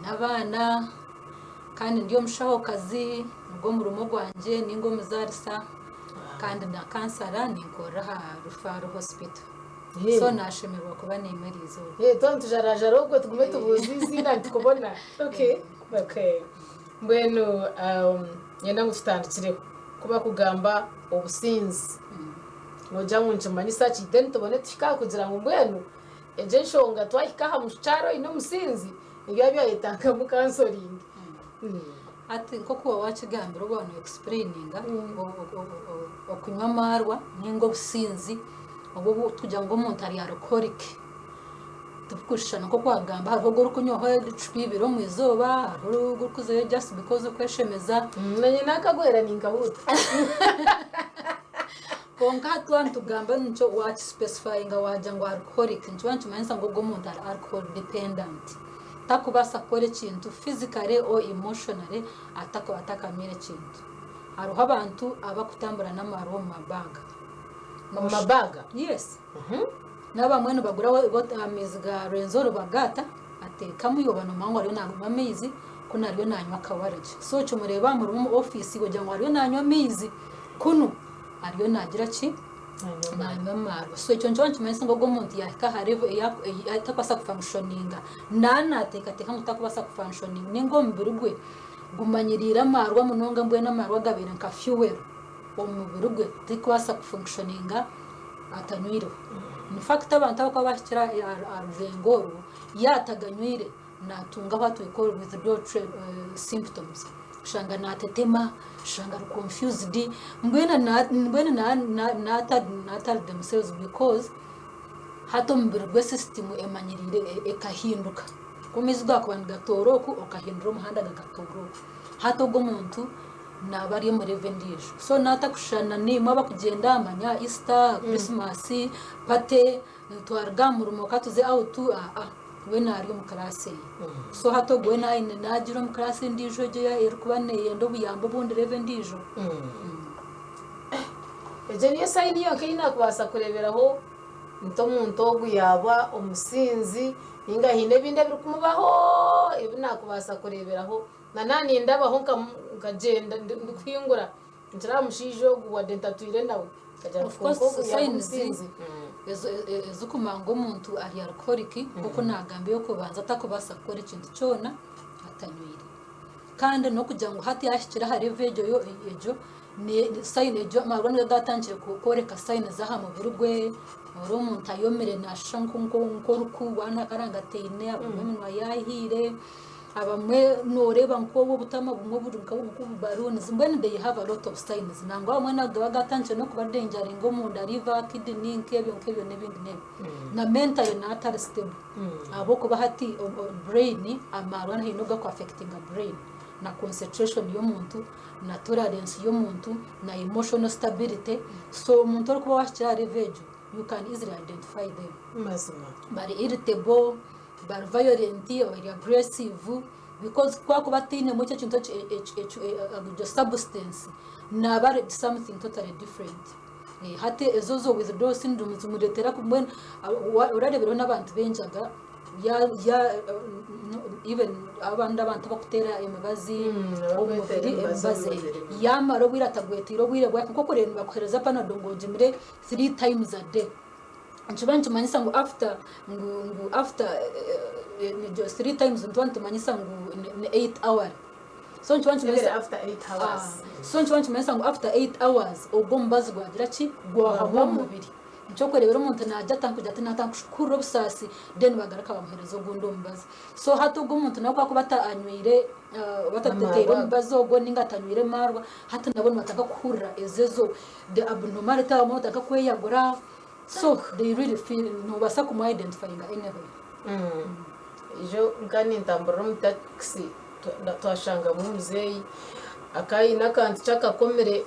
Nyine abaana kandi ndi omushahokazi nigwo murimo gwangye ninga omuzaarisa kandi na kansara ninkorera aha Referral Hospital. So nashemererwa kuba naimwe eriizooba. Twaba nitujarajara obwo tugume tubuuze eiziina nitukubona. Okay, okay. Mbwenu niinyenda ngu tutandikireho. Ku barikugamba obusinzi, noogira ngu nikimanyisa ki? Then tubone tuhike aha kugira ngu mbwenu egyo enshonga twahika aha mukyara oine omusinzi nibiba byayetangamu counseling. Hati nk'oku waaba wakigambire obu waaba noexplaininga, okunywa amaarwa ninga obusinzi obu obu tukugira ngu omuntu ari alcoholic Tiburikushushana nk'oku waagamba hariho ogu orikunywaho ecupa ibiri omu izooba, hariho ogu orikuzayo just because okweshemeza. Nanye naakagwera ninkahuuta. Kwonka hati twaba nitugamba nikyo waakisipesifayinga waagira ngu alcoholic nikiba nikimanyisa ngu ogwo omuntu ari alcohol dependent. Takubaasa kukora ekintu physically or emotionally atakanywire ekintu. Hariho abantu abakutambura n'amaarwa omu mabaaga. Omu mabaaga? Yes. N'abamwe nibagura amaizi ga Rwenzori bagaata ateekamu iwe oba noomanya ngu ariyo naanywa amaizi kunu ariyo naanywa akawaragi. So okimureeba aha murimo omu ofiisi ogira ngu ariyo naanywa amaizi kunu ariyo naagira ki? Naanywa amaarwa. So ekyo nikiba nikimanyisa ngu ogwo omuntu yaahika aha level ei atakubaasa kufankishoninga, naaba naateekateeka ngu takubaasa kufankishoninga nainga omubiri gwe gumanyiriire amaarwa munonga mbwenu amaarwa gabaire nka fuel omu mubiri gwe tarikubaasa kufankishoninga atanywire. In fact abantu abakuba bahikire aha rurengo orwo, yaaba ataganywire natunga what we call withdrawal symptoms. Oshanga natetema, oshanga ari confused, mbwenu natari themselves because hati omubiri gwe system emanyiriire ekahinduka. Ku amaizi gakuba nigatoora oku, okahindura omuhanda gakatoora oku. Hati ogwo omuntu naaba ari omu level endiijo. So naatakushushana naimwe abakugyenda manya Easter, Christmas, party, twaruga aha murimo ka tuze out, aa we naari omu class eye. So hati ogwo we naagira omu class endiijo egyo erikuba neeyenda obuyambi obundi level endiijo. Egyo niyo sayini yonka ei naakubaasa kureeberaho nti omuntu ogu yaaba omusinzi nainga haine ebindi ebirikumubaho ebi naakubaasa kureeberaho. Na naaba nindabaho nkagyenda ndikuhingura nkira aha mushaija ogu wadde ntatwire nawe nkagira nti Of course, kwonka ogu yaaba signs omusinzi. Ezirikumanya ngu omuntu ari alcoholic nk'oku naagamba ey'okubanza takubaasa kukora ekintu kyona atanywire. Kandi n'okugira ngu hati yaahikire aha level egyo egyo sign egyo amarwa nigo gaatandikire kworeka signs aha mubiri gwe, ori omuntu ayomire naashusha nk'oruku waaba akarangataine, abamwe eminwa yaahiire. Abamwe noreeba nk'obu obutama bumwe buri nk'obubaruunizi mbwenu they have a lot of signs nangwa abamwe nigaba gatandikire n'okubadenjaringa omunda liver, kidney nk'ebyo nk'ebyo n'ebindi n'ebyo. Na mentally naaba atari stable ahabw'okuba hati brain amaarwa haine ogu gakuaffectinga brain na concentration y'omuntu na tolerance y'omuntu na emotional stability so omuntu orikuba wahikire aha level egyo you can easily identify them. Mazima. Bari irritable. Bari violent, bari aggressive because ku akuba atainemu ekyo ekintu egyo substance naaba ari something totally different. Hati ezo zo withdrawal syndrome zimureetera mbwenu orareeberaho n'abantu b'enjaga even abandi abantu abarikuteera emibazi omu mubiri emibazi yaamara obwire atagwetiire obwire bwahika nk'okureeba nibakuheereza panado ngu ogimire three times a day. Nikiba nikimanyisa ngu after ngu ngu after three times nituba nitumanyisa ngu ni eight hour so nikiba nikimanyisa after 8 hours so nikiba nikimanyisa ngu after 8 hours ogwo omubazi gwagira ki gwahwamu omu mubiri nikyo orikureebera omuntu naagya atakugira ati naatandika kuhurira obusaasi then bagaruka bamuheereza ogundi omubazi so hati ogwo omuntu nawe ku arikuba anywire oba atateire omubazi ogwo ninga atanywire maarwa hati nabo nibatandika kuhurira ezo ezo the abnormality abamwe nibatandika kweyagura So they really feel nobaasa kumu identifyinga anywhere. Ijo nkaba nintamburira omu takisi twashangamu omuzeeyi akaba aine akantu ki akakomire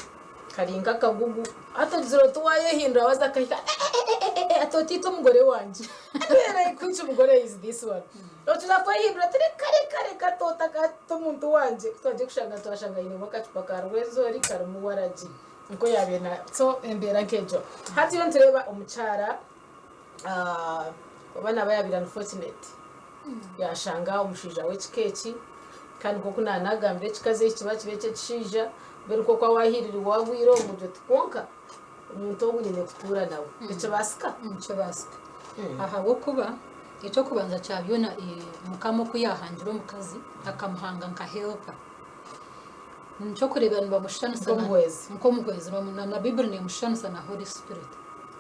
kari nk'akagugu hati ogizire oti waayehindura waaza akahika ati eeh ati otiita omugore wangye which mugore is this one okiza kwehindura ati reka reka reka toota omuntu wangye ku twagiire kushanga twashanga ainemu akacupa ka rwenzori karimu waragi. Nikwo yaabaire na so embeera nk'egyo. Hati yo nitureeba omukyara ah, oba naaba yaabaire unfortunate. Yaashanga omushaija w'ekika eki, kandi nk'oku naanagambire ekikazi eki kiba kiri eky'ekishaija, mbwenu nk'oku waahiirire waagwire omu oti kwonka omuntu ogu nyine kutuura nawe. Nikibaasika? Nikibaasika. Ahabw'okuba eky'okubanza kya byona Mukama oku yaahangire omukazi akamuhanga nka helper. Nikyokureebera nibamushushanisa Nk'omuhwezi. Nk'omuhwezi. Na Baiburi neemushushanisa na Holy Spirit.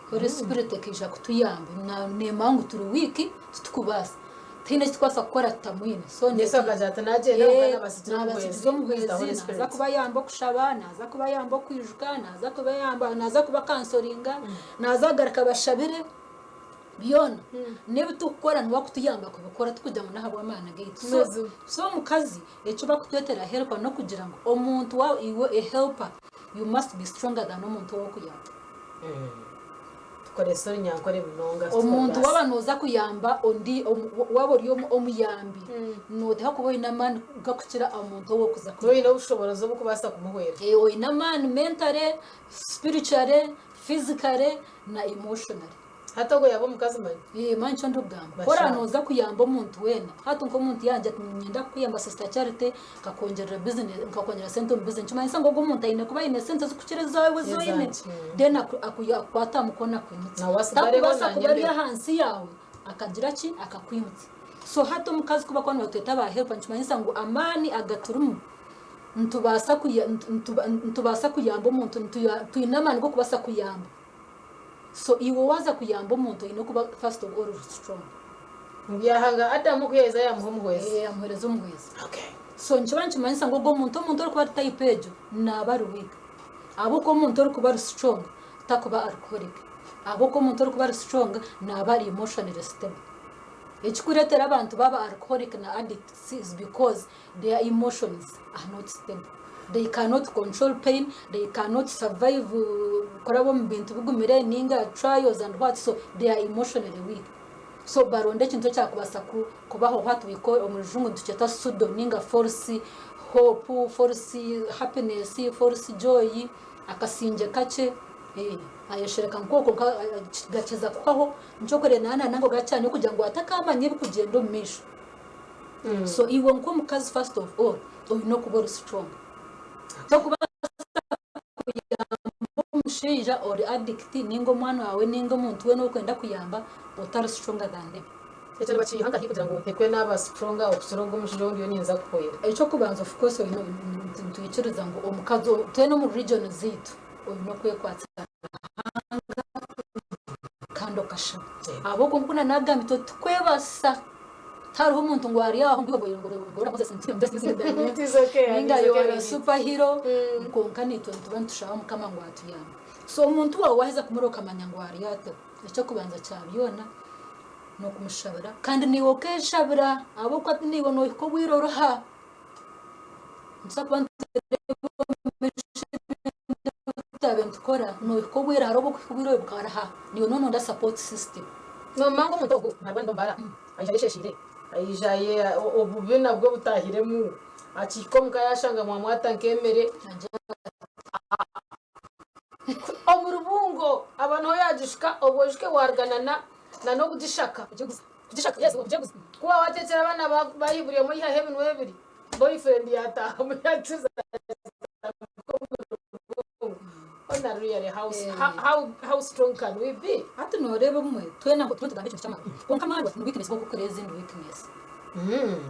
Holy Spirit ekaija kutuyamba neemanya ngu turi weak titukubaasa. Tihaine eki turikubaasa kukora tutamwine. So Yesu akagira ati naagyenda kwonka naabatsigira naabatsigiza omuhwezi, omuhwezi, the Holy naaza Spirit. kubayamba okushaba, naaza kubayamba okwijuka, naaza kubayamba, naaza kubakansoringa, naaza kugaruka abashabire. Byona n'ebi turikukora niwe arikutuyamba kubikora tikugira ngu n'ahabw'amaani gaitu. So, Mazima. so omukazi eki barikutwetera helper n'okugira ngu omuntu wa iwe a helper you must be stronger than omuntu ou orikuyamba. Tukoresa orunyankore munonga Omuntu tikurubaasa. waaba nooza kuyamba ondi waaba ori omuyambi nooteekwa kuba oine amaani gakukira omuntu ou orikuza Nooba oine kuyamba. obushoboorozi oburikubaasa kumuhwera. Oine amaani mentally, spiritually, physically na emotionally. Hati ogwo yaaba omukazi manya. Eeh manya nikyo ndikugamba. Ku Bashaaha. oraba nooza kuyamba omuntu weena, hati nk'omuntu yaagira ati niinyenda kukuyamba Sister Charity nkakwongyerera business nkakwongyera sente omu business, nikimanyisa ngu ogwo omuntu aine kuba aine sente ezirikukira ezaawe ezi oine, Ezangye. then akukwate aha mukono akwimutse. Nawe asigareho Takubaasa naanye kuba ari mbeho. ahansi yaawe akagira ki? Akakwimutsa. So hati omukazi ku barikuba nibatweta ba helper nikimanyisa ngu amaani agaturimu nitubaasa kuya nitubaasa kuyamba omuntu, twine amaani g'okubaasa kuyamba. So iwe waza kuyamba omuntu oyine kuba first of all ori strong. Ngu yahanga Adamu ku yaheza yamuha omuhwezi. Eeh yamuhereza omuhwezi. Okay. So nikiba nikimanyisa ngu ogwo omuntu omuntu orikuba ari type egyo naba ari weak. Ahabw'okuba omuntu orikuba ari strong takuba alcoholic. Ahabw'okuba omuntu orikuba ari strong naba ari emotionally stable. Ekikuretera abantu baba alcoholic na addicts is because Their emotions are not stable, they cannot control pain, they cannot survive kuraba omu bintu bigumire ninga trials and what so they are emotionally weak. So baronda ekintu ekyakubaasa kubaha what we call omu rujungu nitukyeta pseudo ninga false hope, false happiness, false joy, akasingye kakye ayeshereka nk'okwo gakiza kuhwaho nikyo orikureeba naaba nanga gakyanya kugira ngu atakamanya ebirikugyenda omu maisho. So iwe nk'omukazi first of all oine okuba ori strong. Tokubaasa kuyamba omushaija ori addict ninga omwana waawe ninga omuntu weena ou orikwenda kuyamba otari stronger than them. Ekyo nibakiiha nkahi kugira ngu ntekwe naaba stronger okukira ogu omushaija ou ndiyo ninza kuhwera? Eky'okubanza of course oine nitwikiriza ngu omukazi twena omu religion zaitu oine okwekwatsa Ruhanga kandi okashaba. Ahabw'okuba nk'oku naagambire itwe titukwebasa. Tihariho omuntu ngu ari aho ngu ninga you are a super hero kwonka naitwe nituba nitushaba Mukama ngu atuyambe. So omuntu waawe waaheza kumureba okamanya ngu ari ata, eky'okubanza kya byona n'okumushabira kandi naiwe okeeshabira ahabw'okuba naiwe noohika obwire oruha. Nitubaasa kuba nitureeba omu maisho ebintu ebi twabaire nitukora, noohika obwire hariho obu orikuhika obwire bukaruha naiwe nooba nooyenda support system. Noomanya ngu omuntu ogu naaruga Ndombara aija ayeshesheire, aija obubi nabwo butaahiremu, akihika omuka yaashanga mwamwata nk'emere. Omu rubungo aba niho yaagishuka obwo oijuke waaruga na n'okugishaka. Ku waaba wateekyera abaana baahi buri omwe aihaho ebinwa ebiri, boyfriend yaataahamu yaakiza on a really how, how, how, how strong can we be? Hati nooreeba obumwe twena ngu turiyo nitugamba ekintu ky'amaani kwonka amaani ni weakness kwonka okureeba ezindi weakness.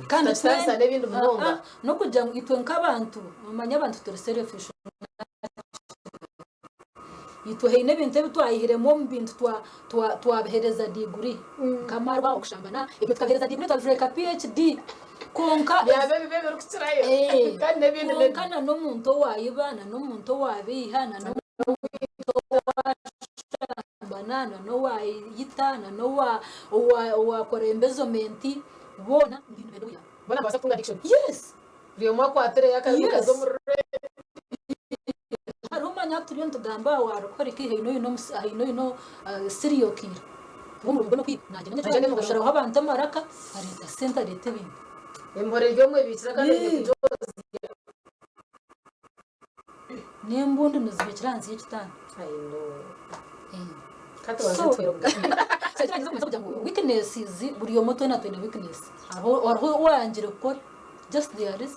Kandi Tukitanisa n'ebindi munonga. Ah, ah, n'okugira ngu itwe nk'abantu omanya abantu turi selfish itwe haine ebintu ebi twayihiremu omu bintu twabihereza diguri nk'amaarwa, okushambana, ebyo tukabihereza diguri twabijweka PHD kwonka Byaba ebibi ebirikukirayo kandi n'ebindi kwonka na n'omuntu owaayiba na n'omuntu owaabiiha na n'omuntu owaashambana na n'owaayita na n'owaakora embezzlement boona nibenda obuyambi. Boona nibabaasa kutunga addiction. Yes. Buri omwe akwatireyo akarimi kaza omu rurembo. Hariho omwanya ahu turiyo nitugamba aha warikora ki haine oine haine oine serial killer omurimo gwe n'okwiba nagyenda nyekyaro asharaho abantu amaraka areeta sente areeta ebintu. Emihoro eri omu ebiikire kandi oine kugyozya. N'embundu nizibiikira ahansi y'ekitanda. I know. Ka tubanze twebwe. Ekiragyeza kumanyisa kugira ngu weaknesses buri omwe twena twine weakness. Hariho hariho owayangire kukora just there is.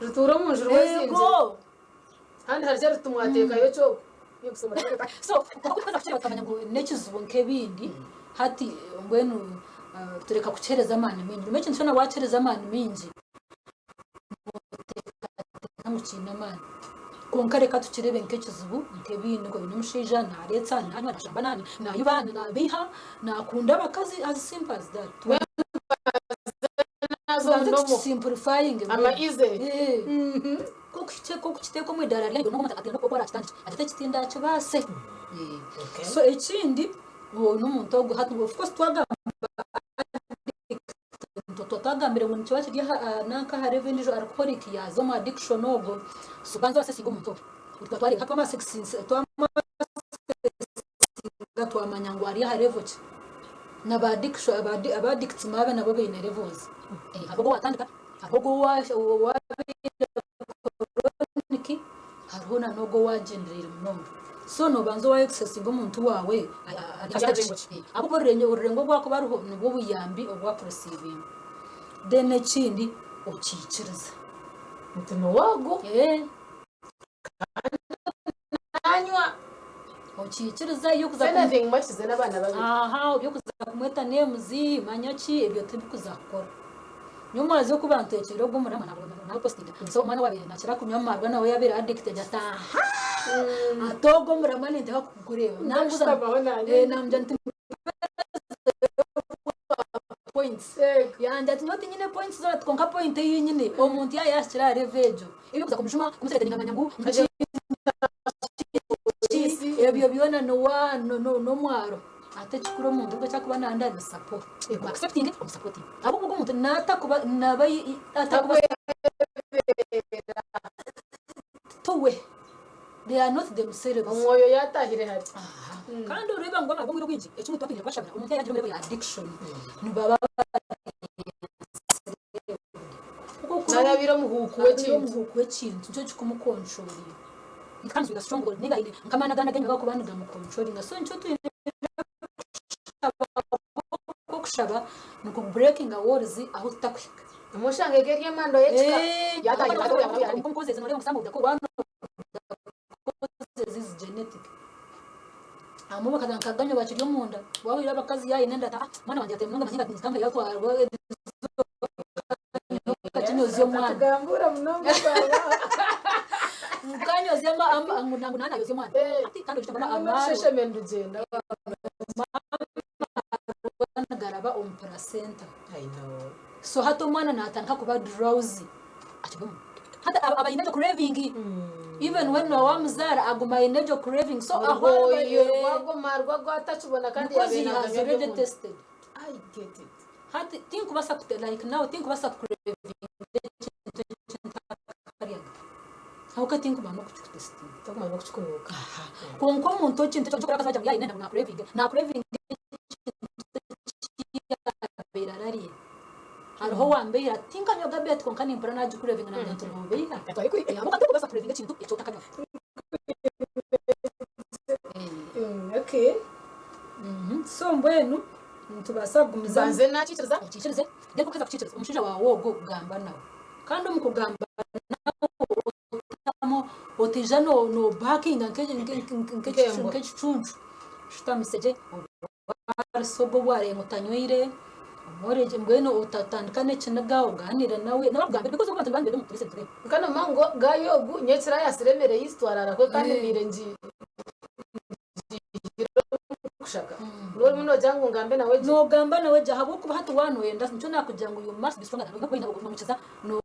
Rutuura omu nju rwezingire. Ego! Kandi harya ruti mwateekayo kyoko. So kuza kukireba tukamanya ngu n'ekizibu nk'ebindi hati mbwenu tureka kukihereza amaani maingi. Noomanya ekintu kyona wakihereza amaani maingi nooteekateeka ngu kiine amaani. Kwonka reka tukirebe nk'ekizibu nk'ebindi ngu oine omushaija naareetsa, naanywa, naashambana, naayiba, naabeiha, naakunda abakazi as simple as that. Tubanze tukisimplifyinge mbwenu. Nk'okukiteeka omu idaara ryayo n'omuntu akagira oku arakitandikye ati eki tindakibaase. So ekindi n'omuntu ogwo hati of course twagamba twagambire ngu nikiba kiri nanka aha level endiijo alcoholic yaaza omu addiction ogwo so banza oasesinge omuntu ogwo. Twamuasesinga twamanya ngu ari aha level ki. Na ba addicts maaba nabo baine levels. Hariho ogu owaatandika Hariho ogwo owaabaire chronic, hariho na n'ogwo owaagyendereire munonga. So noobanza owa accessinga omuntu waawe ahabw'okuba orurengo oru akuba ariho nibwo buyambi obu akureceivinga. Then ekindi okiikiriza. Nti niwe ogu. Nanywa. Okiikiriza ebyokuza If anything mwakize n'abaana babiri. Aha ebyokuza kumweta names manya ki ebyo tibikuza kukora. Nyowe omwazyo ku banteekiire ogwo omurama nabwo positinga so omwana owabaire nakira kunywa amarwa nawe yabaire addicted ati aha ati ogwo omurama ninteekwa kugureeba. Nambuuza Ndakushutamaho nanye. namugira nti points yangira ati nyowe tinyine points zoona ati kwonka point ei nyine omuntu yaaba yahikire aha level egyo ebyokuza kumujuma kumuthreateninga manya ngu ebyo byona n'omwaro ate ekikuru omuntu ogwo eki arikuba nayenda ni support omu acceptinge omu supportinge ahabw'okuba ogwo omuntu natakuba naba atakuba tuwe they are not themselves. Omwoyo yatahire hari. Kandi oreeba ngu obwire obwingi ekimwe twatwine kubashabira omuntu yagira omu level ya addiction nibaba Naaba abaire omuhuuku w'ekintu. Omuhuuku w'ekintu nikyo kikumukontrolinga. It comes with a strong hold ninga aine nk'amaani agandi agu garikuba nigamukontrolinga. So nikyo twine kushaba niku breakinga walls ahu tutakuhika. Obumwe oshanga eka eri emandwa y'ekika. Is genetic. Abamwe bakaza nkaganywa bakiri omunda wahurira abakazi yaayine enda ati ah omwana wangye yateera munonga amahinga ati nka yatwarwa kakinyozya omwana. Akatugambura munonga baba. Nkanyozya ngu nanayozya omwana. Ati kandi ogira ngu amaarwa. N'okusheshema endugyenda. Amaarwa nigaraba omu placenta. I know. So hati omwana natandika kuba drowsy. Akiri omu. Hati aba aine egyo craving. Even when wamuzaara aguma aine egyo craving. So ahu araba Orwoyo rw'ago marwa agu atakibona kandi because he yabaire has naganywa already eby'omuntu. tested. I get it. Hati tinkubaasa kute like now tinkubaasa kucravinga ekintu eki ntakaryaga. Ahabw'okuba tinkumanya n'okukikutesitinga. Tokumanya n'okukikunuuka. Aha. Kwonka omuntu ekintu ekyo nikyo akagira ngu yaayenda ngu nakurevinga, nakurevinga ekintu eki yaabaire ararya. Hariho owambeihire ati tinkanywaga beer kwonka nimpurira naagikurevinga naagira nti noobeiha. Ahabw'okuba torikubaasa kurevinga ekintu eki otakanywaga. Okay. So mbwenu nitubaasa kugumizamu. Mbanze naakikiriza. Okiikirize, then ku orikuheza kukiikiriza omushaija waawe ogwo gamba nawe. Kandi omu kugamba nawe otamu otaija noobakinga nk'ekicuncu. Oshutamise gye obwariso obwo obwareeba otanywire, omworekye mbwenu otatandika n'ekiniga ogaaniire nawe nawe akugambire because abantu nibaba nibenda omuntu listen to them. Nka nomanya ngu guy ogu nyekiro ayasire emere yiitu twarara kwe kandi mbiire ngi. Kushaka. N'orimu noogira ngu ngambe nawe gye. Noogamba nawe gye ahabw'okuba hati waaba nooyenda nikyo naakugira ngu you must be stronger than oine noomukiza stronger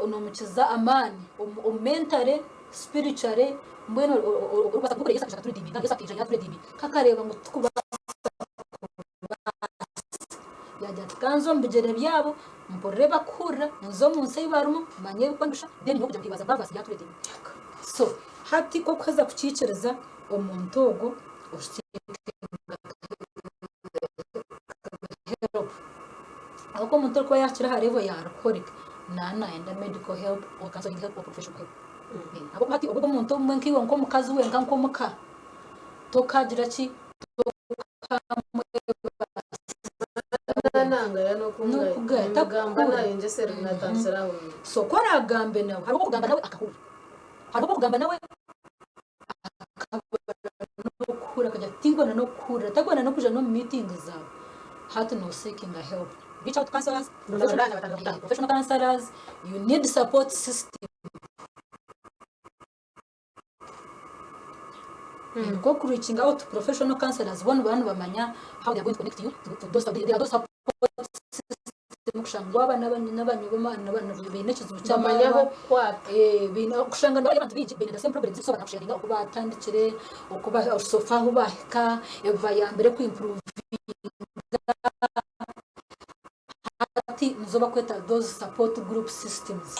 noomukiza amaani omu mentally, spiritually mbwenu orikubaasa kuba Yesu akaija akaturedeeminga, Yesu akaija yaaturedeeminga nk'akareeba ngu titukubaasa kubaasa yaagira ati ka nze omu bigyere byabo mpurire bakuhurira nze omu nsi ei barimu manye ebikwendusha then nyowe kugira ngu he was above us yaaturedeeminga. So hati ku orikuheza kukiikiriza omuntu ogwo help ahabw'okuba omuntu orikuba yaakira aha level ya alcoholic naaba naayenda medical help or counseling help or professional help. Ahabw'okuba hati obwo omuntu obumwe nkaiwe nk'omukazi wenka nk'omuka tokagira ki Nangaya n'okungaya. N'okugaya, Nimugamba takukura. nayongyeserera natandikira aho. So ku oraagambe nawe hariho obw'okugamba nawe akahurira hariho obw'okugamba nawe akabura n'okuhurira akagira ati tinkwenda n'okukuhurira takwenda n'okwija n'omu meeting zaawe hati no seekinga help reach out to counselors professional counselors you need support system Nk'oku reaching out to professional counselors bo nibaba nibamanya how they are going to connect you to those, they are those support system kushanga ngu aba n'abanywi baine ekizibu Bamanya ky'amaarwa ah'okukwata. Baine kushanga nibaba abantu baingi baine the same problems so barakusharinga oku batandikire, oku so far ahu bahika, ebibayambire ku improvinga Hati nizo bakweta those support group systems.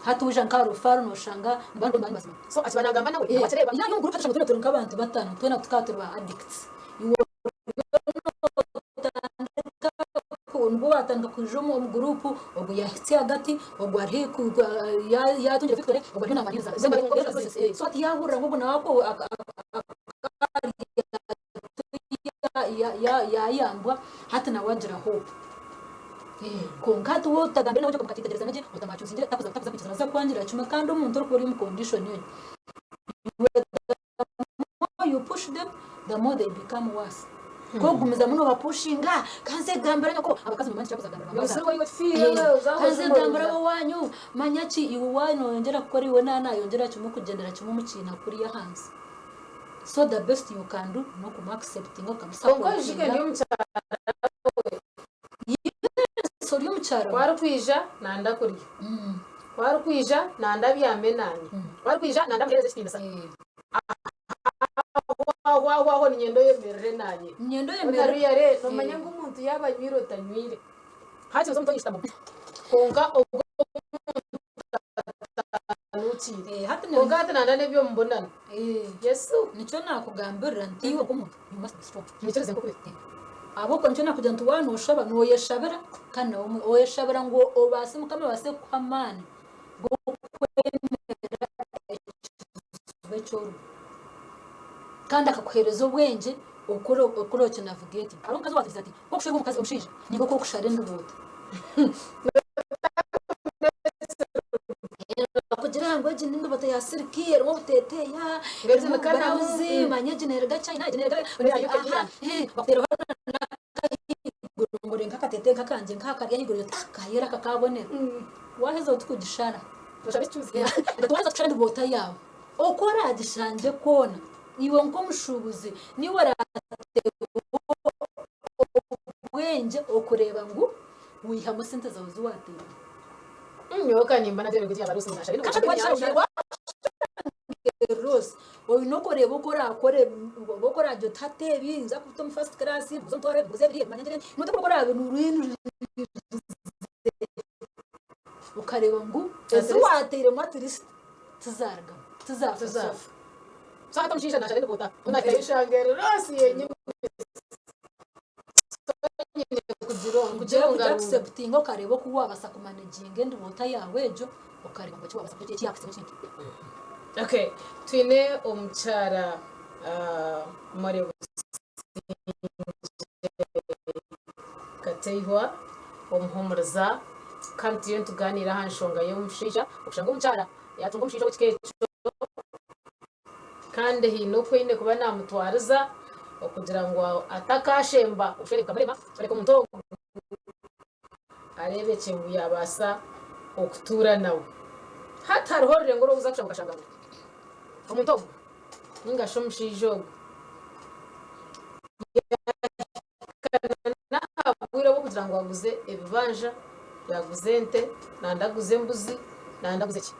Hati waija nka aha Rufaro noshanga nibantu bari bazima. So akiba nagamba nawe nawe akireeba. Yaaba ari omu group twena turi nk'abantu batano twena tukaba turi ba addicts. Iwe oriyo notandika nibwo watandika kwija omu group ogu yahitsya ahagati ogu ari haihi yatungire victory ogu ariyo namaririza. So hati yahurira ngu ogu nawe yayambwa hati nawe agira hope kwonka hati waaba otagambire nawe okamwetegyereza gye otamwacuzingire takuza kwikiriza naza kwangira kimwe kandi omuntu orikuba ori omu condition egyo the more you push them the more they become worse ku orikugumizamu nobapushinga kanze gambira nyoko abakazi nibamanya ekirakuza kugambira kanze gambira ab'owaanyu manya ki iwe waaba noyongyera kukora iwe naaba nayongyera kimwe kugyendera kimwe omu kiina kuriya ahansi. So the best you can do nokumu acceptinga okamu Kwonka oijukye supportinga. ndi omu kyaro we. Yes ori omu kyaro. Ku arikwija nanda kurya. Ku arikwija nanda abyame nanye. Ku arikwija nanda muhereze ekitiinisa. Aho aho aho niinyenda oyemerere nanye. Niinyenda oyemerere. Otaruyare nomanya ngu omuntu yaaba anywire otanywire hakiri oze omuto nyishitamo kwonka ogwo omuntu atanukiire. Kwonka hati nanda n'eby'omubonano. Yesu! Nikyo naakugambirira nti iwe nk'omuntu you must be strong. Nyikirize nk'oku biri. Ahabw'okuba nikyo naakugira nti waaba nooshaba, nooyeshabira kandi nawe oyeshabira ngu obaase Mukama abaase kukuha amaani g'okwemera ekizibu eki orimu. Kandi akakuheereza obwengye oku orikinavigetinga. Hariho omukazi owaatugizire ati, Ku orikushwerwa omukazi omushaija, ni nk'oku orikushara endubuuto. Bakugira ngu egi n'endubuuto ya siliki erimu obuteteeya, erimu burawuzi, manya egi neeruga China, egi neeruga aha, bakuteeraho n'akahaiguru ngu ori nk'akateteeyi nk'akangye nk'aka kari ahaiguru oti kaayera aka kaabonera. Waaheza oti kugishara, waaheza kushara endubuuto yaawe, oku oraagishangye kwona, iwe nk'omushuubuzi niiwe oraateho obwengye okureeba ngu waihamu esente zaawe ezi waateeramu. Nyowe ka nimba nateerwa egi yaba Rusi nashara Rusi oine okureeba oku orakore oku oragye oti hati ebi ninza kubita omu first class mbuze omutwaro ebi mbuze biri manya ngire nti oku orabe okareeba ngu ezi wateiremu at least tizarugamu tizafa So hati omushaija nashara endubuuta Rusi yenyini. Kugira acceptinga okareeba oku wabaasa kumanaginga endubuuta yaawe egyo okareeba ngu eki wabaasa kukora eki yakutsigaho ekintu. Okay, twine omukyara Molly Busingye Kateihwa omuhumuriza kandi turiyo nitugaaniira aha nshonga y'omushaija okushanga omukyara yatunga omushaija ow'ekika ekyo Kandi haine oku aine kuba naamutwariza okugira ngu atakaashemba obushwere bukamurema, kureka omuntu ogwo areebekye ngu yaabaasa okutuura nawe. Hati hariho orurengo oru orikuza kushanga okashanga ngu omuntu ogwo nainga shi omushaija ogwo yaahika n'aha bwire obw'okugira ngu aguze ebibanja, yaaguza ente, nanda aguze embuzi, nanda aguze ki.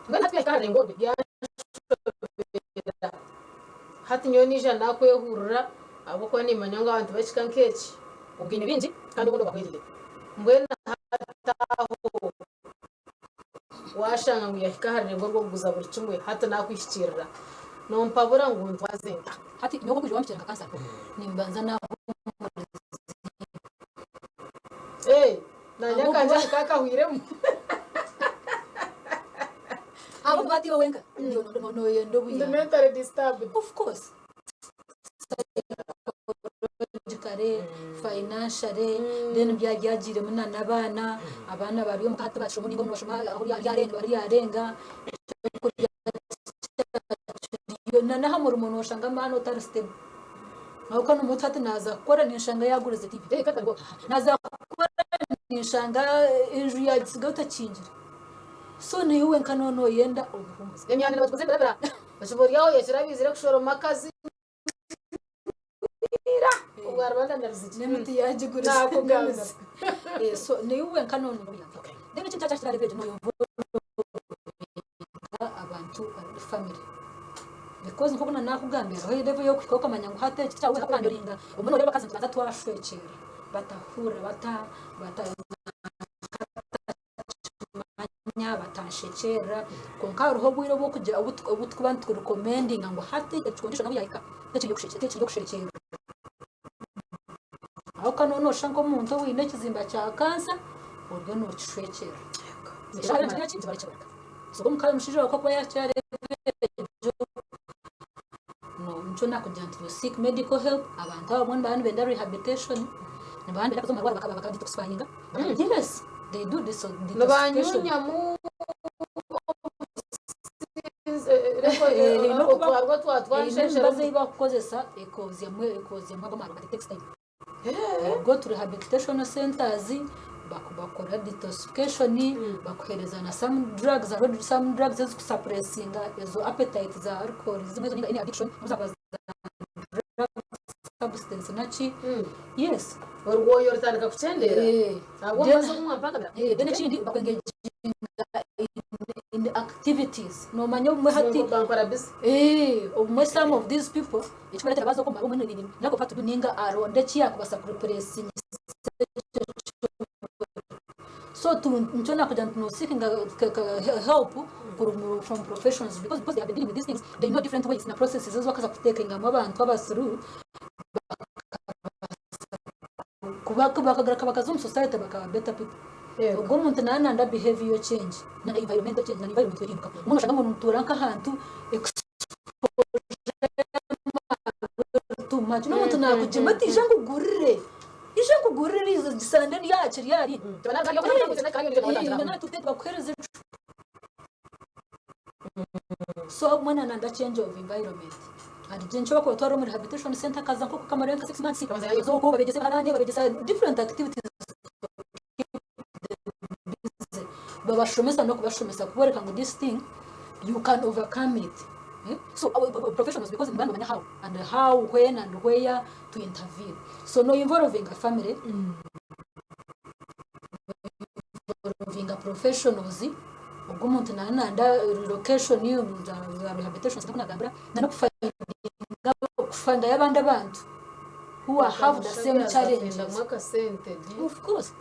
Mbwenu hati yaahika aha rurengo orwe byanshobera. Hati nyowe naija naakwehurira ahabw'okuba nimmanya ngu abantu b'ekika nk'eki obwine bingi kandi obundi obahwereire. Mbwenu hati aho waashanga ngu yaahika aha rurengo rw'okuguza buri kimwe hati naakuhikiirira, noompabura ngu ntwaze nta? Hati nyowe okwija wampikira nka kansara nimbanza naahumuriza. Ee, naanye akangye nikakahwiremu. Ahabw'okuba hati iwe wenka noyenda Ndi obuyambi. mentally disturbed. Of course. Psychologically, financially, then byagiiremu na n'abaana, abaana bari omuka hati tibakishoma ninga nibashoma ahu ryarenga, ekyokurya tikiriyo, na n'aha murimo noshanga amaani otari stable. Ahabw'okuba n'omuntu hati naaza kukora ninshanga yaagurize TV, naaza kukora ninshanga enju yaagitsigaho etakingire. So naiwe wenka nooba nooyenda obuhumuze. Emyanda nibagiguza ebirabira. Oshuba ori aho oyekire abaizire kushoroma akazi ira obwa Rwanda na Ruzigi. N'emiti yaagigurize. Naakugambira. So naiwe wenka nooba nooyenda obuyambi. Then ekindi kyakira hariho egyo nooyenda abantu family. Because nk'oku naakugambira hariho level y'okuhika okamanya ngu hati eki tikyawe kuhandoringa. Obumwe nooreeba abakazi nitubanza twashwekyera batahurira bata bata batakimanya batanshekyerera kwonka hariho obwire obw'okugira obu obu turikuba niturekomendinga ngu hati eki condition ahu yaahika tekiri eky'okushekyerera. Ahabw'okuba nooba nooshusha nk'omuntu oine ekizimba kya kansa oriyo nookishwekyerera. So omushaija waawe ku arikuba yaakyareeba egyo, nikyo naakugira nti you seek medical help, abantu abamwe nibaba nibenda rehabilitation, nibaba nibenda kuza omu marwariro baka detoxifyinga. Yes, they do detoxification. Nibanyunyamu otwarwa twatwanshenshera. Emibazi ei bakukozesa ekozyamu ekozyamu ago amarwa it takes time. Go to rehabilitation centers bakora detoxification bakuhereza na some drugs hariho some drugs ezikusapuresinga ezo appetite za alcohol ninga any addiction drug substance naki yes. Orwoya orutandika kukyendera ahabw'omubazi ogu mwampangabira. Then ekindi bakwengeginga in activities nomanya obumwe hati Bankora busy. Obumwe some of these people ekikubaretera baza oku obumwe lack of what to do ninga aronde eki yakubasa kurepuresinga ekyo so nikyo nakugira nti no seeking help from professionals because they have been dealing with these things they know different ways na processes ezi bakaza kutekingamu abantu aba through bakagaruka bakaza omu society bakaba better people. Ogwo omuntu naaba nayenda behaviour change na environmental change na environment ehinduka. Obumwe noshanga ngu nituura nk'ahantu exposure too much n'omuntu nakugyema ati ija nkugurire, ija nkugurire egi sande eri aha kiri ahari. Bakuhereze So obumwe na nanda change of environment. Hari igihe nshobora kubatwara omu rehabilitation center akaza nko kukamarayo nka 6 months baza okwo babegyesa ebiharani babegyesa different activities babashomesa n'okubashomesa kuboreka ngu this thing you can overcome it. Eh? So our, our professionals because nibaba nibamanya how and how when and where to intervene. So no involving a family involving a professionals Ogwo omuntu naba nayenda relocation za rehabilitation center nagambira na n'okufandayo abandi abantu who are have the same challenges. Of course.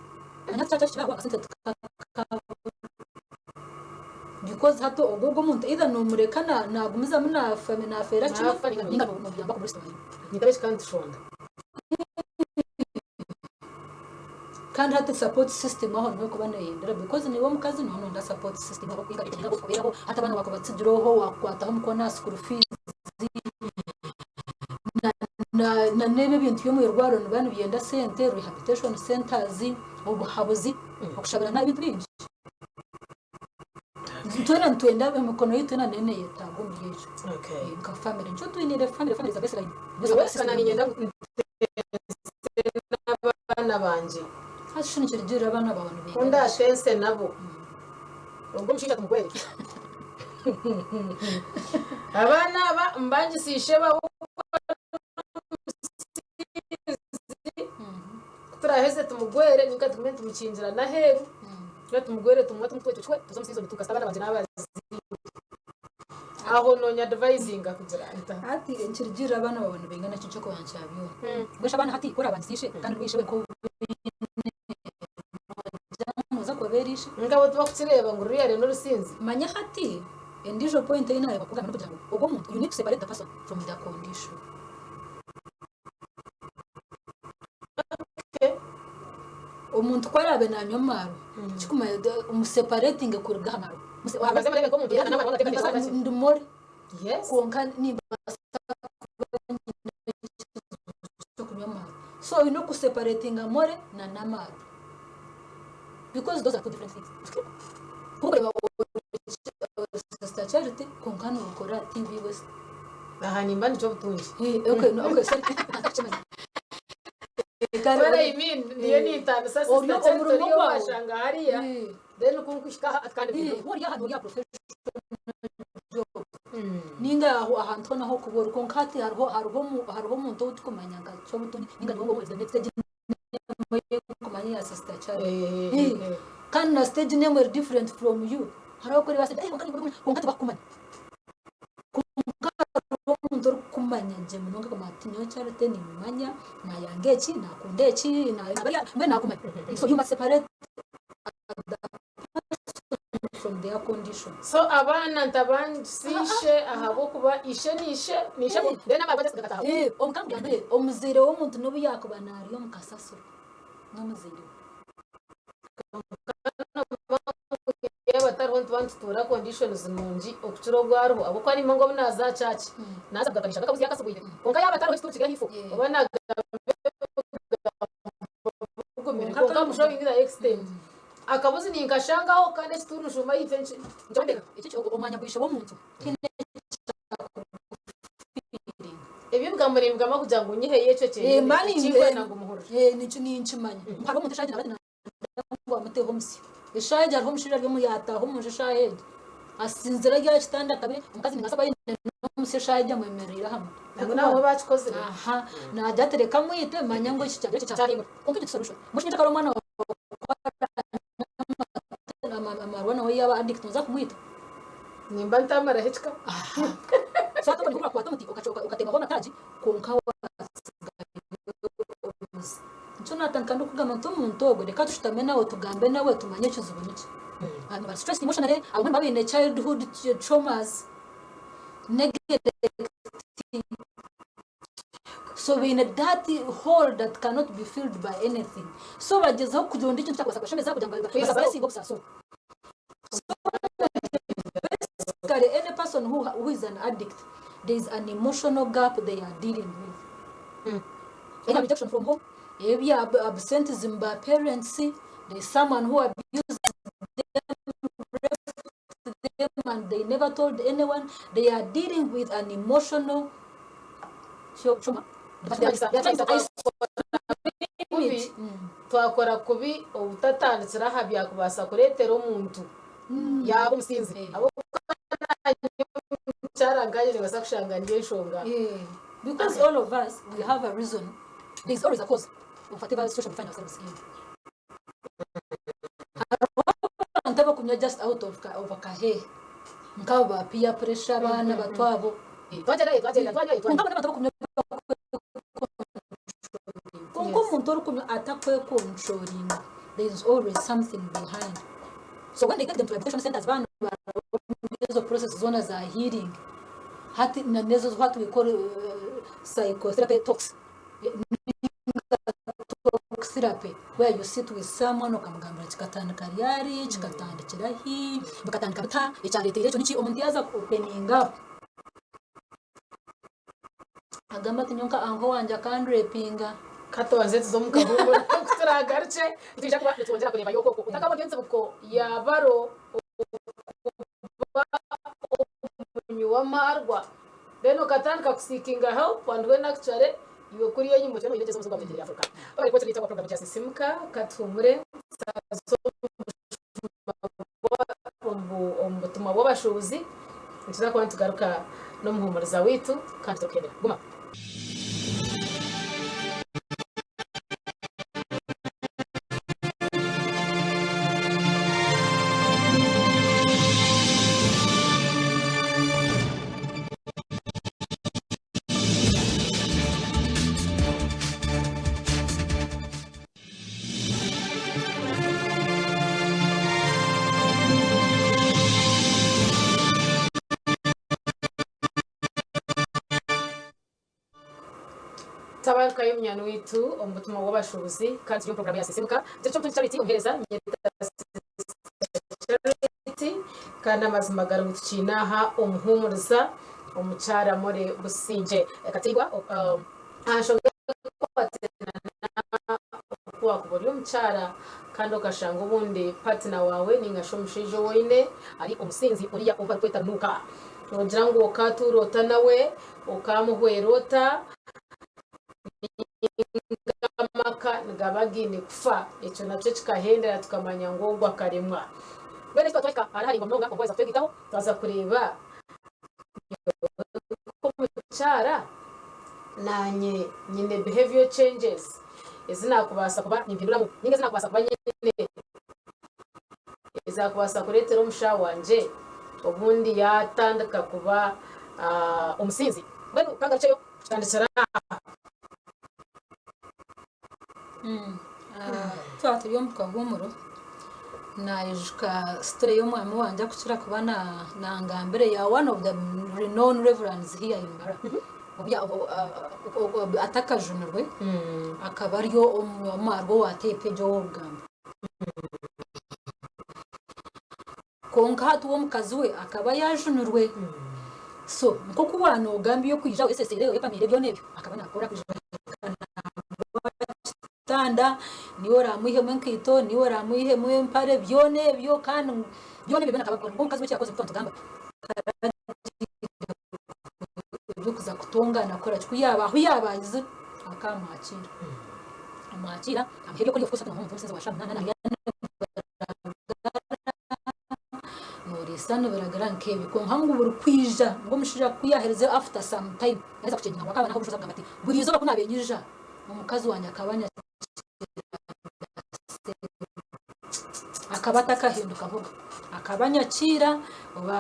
Because hati ogwo ogwo omuntu either nomureka nagumizamu nafeera kimwe ninga nomuyamba kumurestoringa. Kandi hati support system aho niho ekuba neyendera because niiwe omukazi nooba noyenda support system ahabw'okuba hati abaana wakuba obatsigire oho wakukwataho omukono aha school fees na n'ebi ebintu by'omu irwariro nibiba nibyenda sente, rehabilitation centers, obuhabuzi, okushabirana ebintu bingi. Twena nitwenda emikono yaitu yoona neyo neyetaaga omuri ekyo nka family nikyo twiniire family, family is the baseline. Nyowe ka niinyenda ngu ntense n'abaana bangye. Haza shi nikirugiirira abaana baawe Ku nibaingana ki? ndaatense nabo, ogwo omushaija tumugwere. Abaana aba mbangise ishebo ahabw'okuba n'omusinzi, ku turaaheze tumugwere ninga tugume nitumukingira n'aheeru. Twaba tumugwere tumuhe tumutwekye cwe tuze omu season tu kasita abaana bangye nabaziire. Aho nonyadivayizinga kugira nta? Hati nikirugirira abaana bawe nibaingana ki nikyo kubanza kya byona. Mbwenu shi abaana hati ku orabandize ishe kandi oriba ishe wenka ou oine nogira ngu nooza kubabeera ishe? Nkabo tibakukireeba ngu ruriya rwe n'orusinzi. Manya hati endiijo point ei naayeba kugamba n'okugira ngu ogwo omuntu you need to separate the person from their condition. Omuntu ku araabe naanywa amaarwa, kikumanya omuseparetinge kuruga aha maarwa. Wabanze mureebe nk'omuntu yaana n'amarwa agateekateeka Nimbaasa- kakye. ndi more Yes. kwonka nimbaasa kuba nyine ekizibu ky'okunywa amaarwa. So oine okuseparatinga more na n'amaarwa because those are two different things. Kuba ori Sister Charity kwonka nookora TV West. Aha nimba ndi Ky'obutungi. Okay, no, okay, sorry. Kare What I mean, ndiyo nintaanisa Ori Sister Charity omurimo oriyo gwawe. washanga hariya then ku nkuhika aha ati kandi Eh, ori aha ori aha professional job. Ninga aho ahantu hoona ahokuba ori kwonka hati hariho hariho omu hariho omuntu ou tukumanya nka Kyobutuni ninga niwe the next stage kumanya eya Sister Charity. Eh, kandi na stage name eri different from you. Hariho abakureba eh kwonka kwonka tibakukumanya. Kwonka hariho omuntu orikukumanya gye munonga akamanya ati nyowe Charity nimmumanya, nayanga eki, nakunda eki, mbwenu nakumanya. So you must separate the person from their condition. So abaana ntabangisa ishe ahabw'okuba ishe ni ishe, ni ishe then amarwa just gakataha. Eh, omu- kankugambe, omuzaire w'omuntu n'obu yaakuba naarya omu kasasiro, n'omuzaire we. Yaaba atariho nituba nitutuura conditions nungi okukira obu ariho ahabw'okuba nimba ngu obu naaza aha church naaza kugaruka ninshanga akabuzi yakasibwire kwonka yaaba atariho ekituuru kiri ahaifo oba naagamba bigumire kwonka I'm showing you the extent akabuzi ninkashangaho kandi ekituuru nshuuma ahaifo nkyombeka. Ekyo omwanya gwa ishe w'omuntu tihaine ekyakufiiringa. Ebi ebigambo nimbigamba kugira ngu nyiheyo ekyo kyenyine ekinkwenda ngu muhurire. Ninkimanya hariho omuntu eshaaha egi naaba ngu amuteho omusyo. Eshaaha egyo hariho omushaija ari omu yaataaha omu nju eshaaha egyo asinzire ari aha kitanda atabire, omukazi naabaasa kuba aine n'omusyo eshaaha egyo amwemereire aha mutwe. Ngu nabo baakikozire. Aha, naagira ati reka amwite manya ngu eki kyangye kyahingura. Kwonka ekyo ti solution. Mbwenu shi nyekyakare omwana waawe ku araanywa amarwa nawe yaaba addict nooza kumwita? Nimba ntamaraho ekika. Aha. So hati obwo nibwo orakwata omuti okateemaho amataagi kwonka watsigayo. Nikyo naatandika ndikugamba nti omuntu ogwo reka tushutame nawe tugambe nawe tumanye ekizibu niki. Abantu bari stressed emotionally, abamwe nibaba baine childhood traumas, neglect, so baine that hole that cannot be filled by anything. So bagyezaho kuronda ekintu ekyakubaasa kubashemeza kugira ngu basuppressinge obusaasi obwo. So basically any person who is an addict, there is an emotional gap they are dealing with. Either rejection from home, ebya absenteeism by parents, there is someone who abused them, raped them and they never told anyone. They are dealing with an emotional trauma. But they are, they are trying to isolate Kubi, it. twakora kubi obutatandikira aha byakubaasa kureetera omuntu yaaba omusinzi. Ahabw'okuba omukyara nkanye nibaasa kushanga niyo enshonga. Because all of us we have a reason, there is always a cause of whatever situation we find ourselves in. Hariho abantu abakunywa just out of ka, of akahehe nk'abo ba peer pressure abaana bato abo. Twagyenda twagyenda twanywa Kwonka twanywa. abo n'abantu abakunywa kwonka omuntu orikunywa atakwekontrolinga there is always something behind. So when they take them to rehabilitation centers baana ezo process zoona za healing hati na nezo what we call psychotherapy talks talk therapy where you sit with someone okamugambira kikatandika ryari kikatandikira hi bikatandika bita ekyareteire ekyo niki omuntu yaaza ku opening up agamba ati nyowe nka uncle wangye akandrepinga. Ka tubanze tuze omu kahuumuro ku turaagarukye nitwija kuba nitwongyera kureeba yoka okwo otakabona entsibuko ya baro okuba omunywi w'amaarwa then okatandika kuseekinga help and when actually iwe kuriya enyima otyo noyenda omuze gwa Mutegyerere Africa. Webare kuba Sisimuka ka tuhuumure omu butumwa bw'abashuubuzi nituza kuba nitugaruka n'omuhuumuriza waitu kandi turikuhendera. Guma. Tabarukayo munywani waitu omu butumwa bw'abashuubuzi kandi turi omu puroguraamu ya Sisimuka. Nikyo ky'omutungi Charity omuheereza nyeta Charity. Kandi amazima gari ngu tukiine aha omuhuumuriza omukyara Molly Busingye Kateigwa aha nshonga erikukwatirana oku wakuba ori omukyara kandi okashanga obundi patina waawe ninga shi omushaija ou oine ari omusinzi oriya ou barikweta nuuka. Noogira ngu okaatuura ota nawe, okaamuhwera ota? Ninga amaka nigaba gaine kufa? Ekyo nakyo kikahendera tukamanya ngu ogwo akaremwa. Mbwenu eki twahika ahari haraingwa munonga kwonka waaheza kutwegaitaho twaza kureeba nyowe nk'omukyara naanye nyine behaviour changes ezi naakubaasa kuba nimpinduramu ninga ezi naakubaasa kuba nyine ezaakubaasa kureetera omushaho wangye obundi yaatandika kuba omusinzi. Mbwenu ka ngarukyeyo tutandikire aha. Twaba turi omu kahuumuro, naijuka story y'omwami wangye akukira kuba nangambira eya one of the renowned reverends here in Mbarara. Atakajunirwe, akaba ari omwarwa owa teepu egyo ow'orugambo. Kwonka hati we omukazi we akaba yaajunirwe. So nk'oku waanoogamba eby'okwija oyeseseire oyepamiire byona ebyo akaba naakora kwija nagwa aha kitanda, niiwe oraamwihemu enkaito, niiwe oraamwihemu empare, byona ebyo kandi byona ebyo byona akaba abikora. Kwonka omukazi we eki yaakozire nituba nitugamba eby'okuza kutongana kukora ki, ku yaaba ahu yaaba aizire akaamwakiira. Amwakiira amuha ebyokurya of course hati nooha omuntu w'omusinzi wa shaaha munaana naarya Nooriisa nibiragira nk'ebyo kwonka ngu buri kwija ngu omushaija ku yaaherize after some time yaaheza kukyegyera ngu akaba naha obushobozi akagamba ati buri izooba ku naabaire nyija omukazi wangye akaba anyakira akaba atakahindukahoga akaba anyakiira oba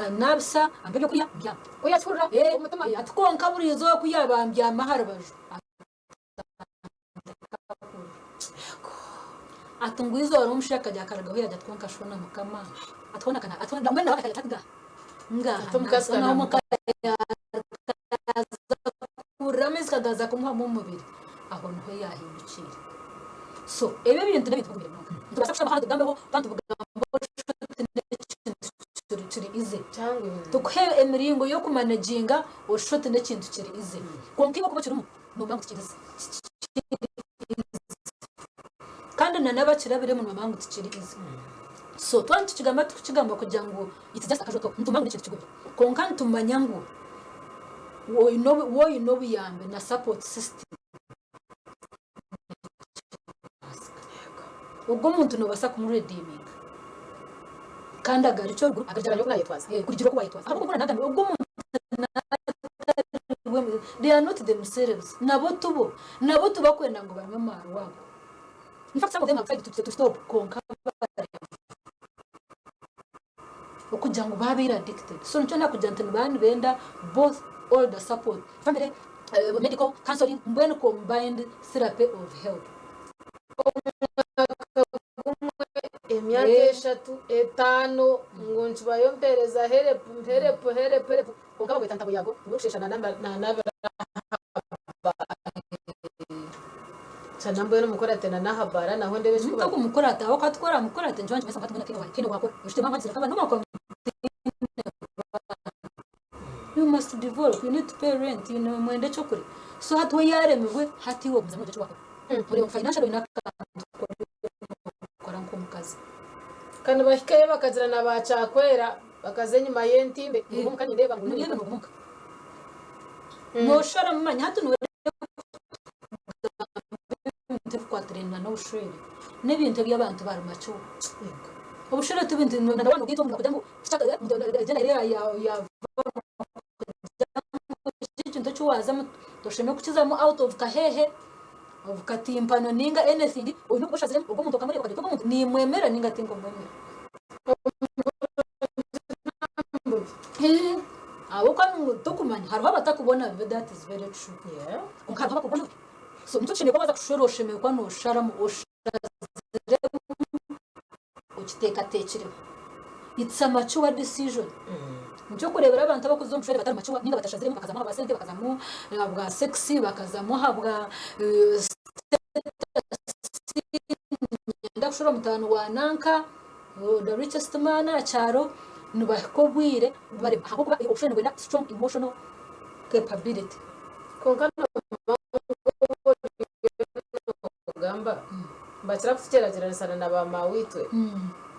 anaabisa ampa ebyokurya mbyama Ku yakihurira omutima. Ati kwonka buri izooba ku yaaba mbyama aha rubaju Ati ngu eizooba rimwe omushaija akagya akarugaho yaagira ati kwonka shoona mukama ati hoona kana ati hoona mbwenu nawe akagira ati nga Ati omukazi nga kana omuka yaaza kuhurira amaizi kagaza kumuhwamu omubiri aho niho yaahindukiire so ebyo ebintu n'ebintu bigumire munonga nitubaasa kushutama hanu tugambeho kandi tubigambeho n'ekintu kiri easy Kyanguhi. Tukuhe emiringo y'okumanaginga oshushe oti n'ekintu kiri easy kwonka iwe okuba okirimu Noomanya ngu tikiri Kandi na n'abakirabiremu nibamanya ngu tikiri easy. So twaba nitukigamba tikukigamba kugira ngu it's just a casual talk, nitumanya ngu n'ekintu kigumire. Kwonka nitumanya ngu woine woine obuyambi na support system nikibaasika. Ogwo omuntu noobaasa kumuredeeminga kandi agarukye oruguru Kugira oku naayetwaza. Kugira oku waayetwaza. Ahabw'okuba nagambire ogwo omuntu They are not themselves. Nabo tubo. Nabo tibakwenda ngu banywe amaarwa ago. In fact some of them have tried to, to stop kwonka baremwa. Okugira ngu babaire addicted. So nikyo nakugira nti nibaba nibenda both all the support. Family, uh, medical, counseling, mbwenu combined therapy of help. Emyaka eshatu, etaano ngu nkibayo mpereza help, help, help, help. Kwonka bagweta ntabo yago gurikusheesha nanaabira aha baara. Kyana mbwenu mukurate na n'aha baara naho ndeebe ekikuba. Tokumurata ahabw'okuba ku oramukurate nikiba nikimanyisa ngu hati mbwenu tihaine waakora. Oshutami aha mwanya akaba n'omwaka You must develop, you need to pay rent, you know, mwenda ekyokurya. So hati we yaaremirwe, hati iwe ogumizamu ogira eki waakora. Oreeba ngu financially oine akantu k'orikukora nk'omukazi. Kandi bahikayo bakagira na ba kyakwera bakaza enyima y'entimbe ngu omuka nindeeba ngu Nindeeba ngu omuka. Nosharamu manya hati noreeba ebintu ebikwatirene n'obushwere n'ebintu ebi abantu bari mature. Obushwere ti bintu ekintu eki wazamu toshemereire kukizamu out of kahehe of katimpano ninga anything oyine kuba oshaziremu ogu omuntu okamureeba okagira oti ogu omuntu nimwemera ninga tinkumwemera. Ahabw'okuba tokumanya hariho abatakubona bibi that is very true kwonka hariho abakubona bubi so nikyo kishemereire kuba waaza kushwera oshemereire kuba nosharamu oshaziremu okiteekateekireho it's a mature decision nikyo orikureebera abantu abarikuza omu bushwere batari mature ninga batashaziremu bakazamu ahabwa sente bakazamu ahabwa sex bakazamu ahabwa status niinyenda kushwera omutaano wa nanka the richest man aha kyaro. Nibahika obwire barema ahabw'okuba obushwere nibwenda strong emotional capability. Kwonka noomanya ngu obu oriyo noogamba, nibakira kutugyeragyeranisa na ba maaweitwe.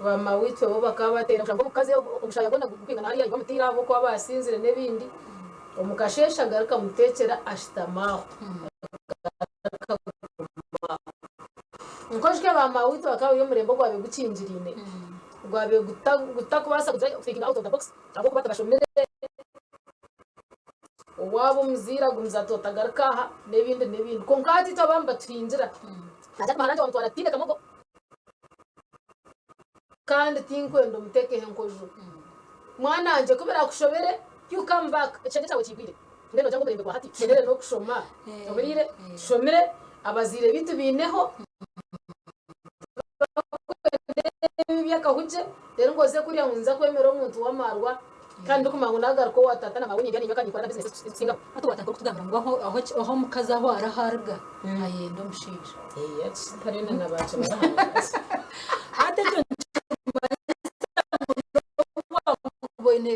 Ba maaweitwe bo bakaba bateera kushanga omukazi omushaya gwona gurikwingana hariya bamutaire ahabw'okuba baasinzire n'ebindi, omu kasheeshe agaruka amuteekyera ashutama aho. Agaruka aguma aho. Nkoshwe ba maaweitwe bakaba bari omurembe ogwabaire gukingiriine, ogwabaire gutakubaasa kugira thinking out of the box ahabw'okuba tibashomire. Owaaba omuzaire agumize ati otagaruka aha n'ebindi n'ebindi. Kwonka hati itwe abamwe nibatuhingira. Naaza kumara nti wamutwara tihaine kamogo. Kandi tinkwenda omuteekeho enkojo. Mwana wangye ku birakushobere, you come back. Ekishengye kyawe kiigwire. Mbwenu noogira ngu omurembe gwa hati tushemereire n'okushoma? Ohuriire? Tushomire, abazaire baitu baineho. Tibakwenda ebi eby'akahugye, reero ngu oze kuriya ngu ninza kwemera omuntu w'amaarwa. Kandi ndikumanya ngu naagaruka owa tata na maawe nindya niinywa kandi ninkora na bizinesi ezikusingaho. Hati waatandika orikutugambira ngu aho aho aho omukazi ahu ari ahu aruga ayenda omushaija. Hati ekyo nikimanyisa ngu n'obu waakuba oine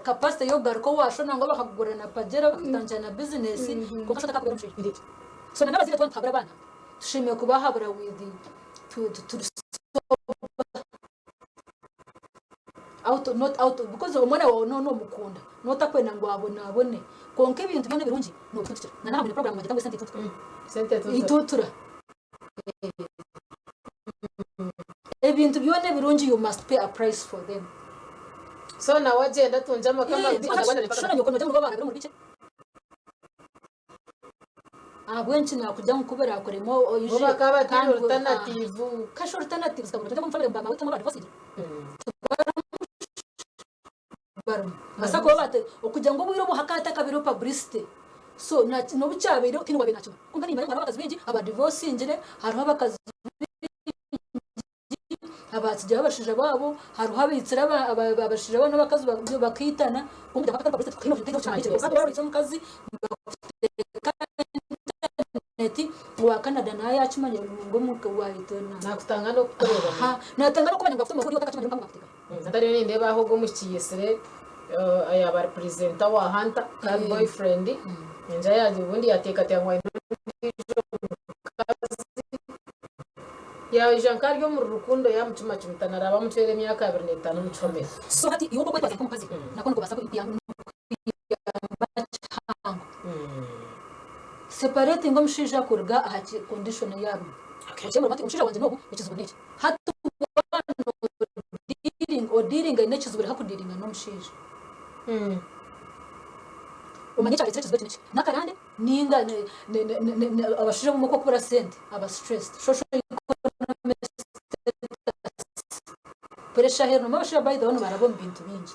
capacity y'okugaruka owa sho nangwa bakakugurira na pajero bakakutandikira na bizinesi kwonka sho takakugurira omushaija. So na n'abazaire twaba nituhabura abaana tushemereire kubahabura with turi sober. Out not out because omwana wawe noba nomukunda notakwenda ngu abonabone kwonka ebintu byona ebirungi nobitutukira na naha program bagyeta ngu esente itutura Sente itutura. itutura Ebintu byona ebirungi you must pay a price for them. So nawe agyenda atungye amaka mabi Shona nyoko nogira ngu nibo barabire omuri bikye. Ahabw'enki naakugira ngu ku biraakurema Bo oije bakaba bataine kandi alternative. Kasha alternative zikabura tujya omu family ba maawe aba divorced barimu baasa kuba bate okugira ngu obwire obu hakaba hatakabaireho publicity so n'obu kyabaireho tihaine owaabaire naakimanya kwonka niimanya ngu hariho abakazi baingi abadivorsingire hariho abakazi abatsigireho abashaija baabo, hariho abaitsire abashaija baabo n'abakazi bakaitana, omukazi nibakuteeka internet owa Canada nawe yakimanyire ngu Nakutanga n'okukureeba. Natanga n'okumanya ngu afite amakuru otakakimanyire ngu bakuteeka. Ntariyo nindeeba aho ogwo omwishiki yaitsire yaaba ari presenter wa Hunter kandi boyfriend enjara yagira obundi yateekateeka ngu aine ondiijo mukazi. Yaija nk'ari omuri rukundo yaamucumacumita naraaba amucwera emyaka 25 omu kihome. So hati iwe oku okwetwaza nk'omukazi nakwo nikubaasa kuyamba kihango. Separatinga omushaija kuruga aha condition ei arimu. Okyemure oti omushaija wangye n'ogu ekizibu n'eki. Hati waaba odiiringa n'ekizibu reka kudiiringa n'omushaija. Omanye ekyareetsire ekizibu eki n'eki. N'akarande? Ninga abashaija abamwe ku barikubura sente aba stressed, social economic status, pressure aheeru nabwo abashaija by the way nibaraba omu bintu bingi.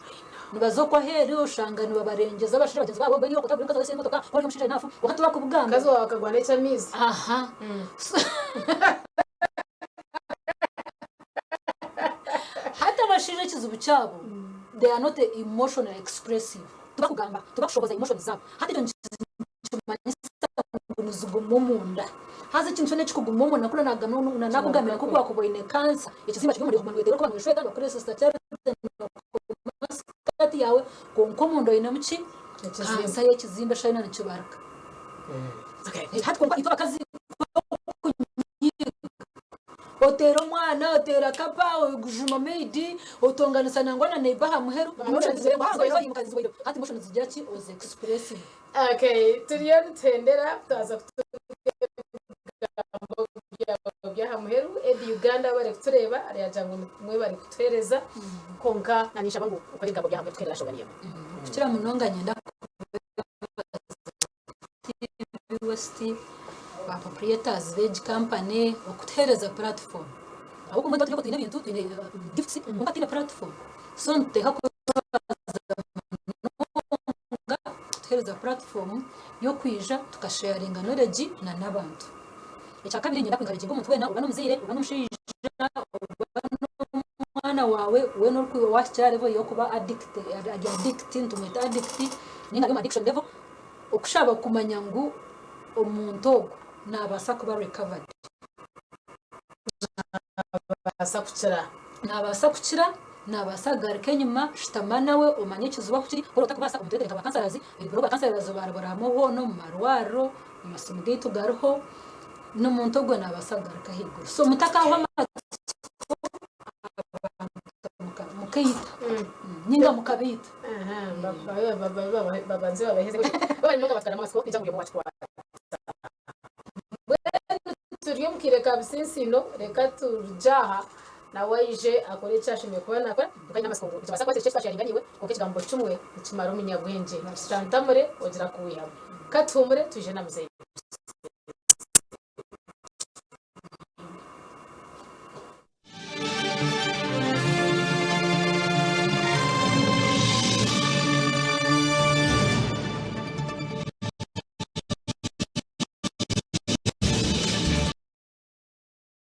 Nibaza okwo aheeru oshanga nibabarengyeza abashaija bagyenzi baabo mbwenu iwe otakagura omukazi wawe emotoka ku ori omushaija enough kwonka tibakubugamba. Omukazi waawe akagwa n'eky'amaizi. Aha. Hati abashaija ekizibu kyabo they are not emotionally expressive. Tibakugamba, tibakushoboza emotions zaabo. Hati ekyo nikimanyisa ngu niziguma omunda. Haza ekintu kyona ekikuguma omunda nk'oku nakugambire nk'oku wakuba oine cancer, ekizimba kiri omunda okuguma niweteera orikuba noshweka nibakukoresa charity nibakukoma skirt yaawe kwonka omunda oinemu ki? Cancer y'ekizimba eshaaha yoona nikibaruka. Hati kwonka itwe abakazi Oteera omwana, oteera kapa, ojuma maid, otonganisa nangwa na neighbour aha muheru. Emotions hati emotions zigira ki? Ozi expressinga. Okay, turiyo nituhendera twaza kutunga ebigambo byawe by'aha muheru. Eddy Uganda webare kutureeba aryagira ngu mwebare kutuheereza kwonka na ninshaba ngu okore ebigambo by'aha muheru tuhendere aha nshonga niyo emwe. Kukira munonga nyenda TV West, ba proprietors b'egi company okutuheereza platform. Ahabw'okuba mbwenu twine ebintu, twine gifts kwonka tihaine platform. So nituteekwa kwebaza munonga kutuheereza platform y'okwija tukasheyaringa knowledge na n'abantu. Ekyakabiri niinyenda ku encouraginga omuntu weena oba n'omuzaire, oba n'omushaija, oba n'omwana waawe weena owahikire aha level y'okuba addict, ari addict nitumweta addict ninga ari omu addiction level, Okushaba kumanya ngu omuntu ogwo naabaasa kuba recovered. Naabaasa kukira. Naabaasa kukira Naabaasa kugaruka enyima, shutama nawe omanye ekizibu ahu kiri, ku orikuba otarikubaasa omutwetere nka ba kansarazi, eriguru ba kansarazi baraburamu hoona omu marwariro, amasimu gaitu gariho, n'omuntu ogwo naabaasa kugaruka ahaiguru. So mutakahwa amatsiko abantu mukaita ninga mukabaita. Babanze babaheze amatsiko ningira ngu buri omwe wakikwata. Mbwenu turi omu kaire ka businsiino, reka turugye aha nawe aije akore eki ashemereire kuba naakora. Kwonka nyine amatsiko ngu nikibaasa kuba kiri kye eki twasharinga naiwe, kwonka ekigambo kimwe nikimara omunyabwengye. Kitantamure ogira ku wihamu. Ka tuhuumure twije na muzeeyi.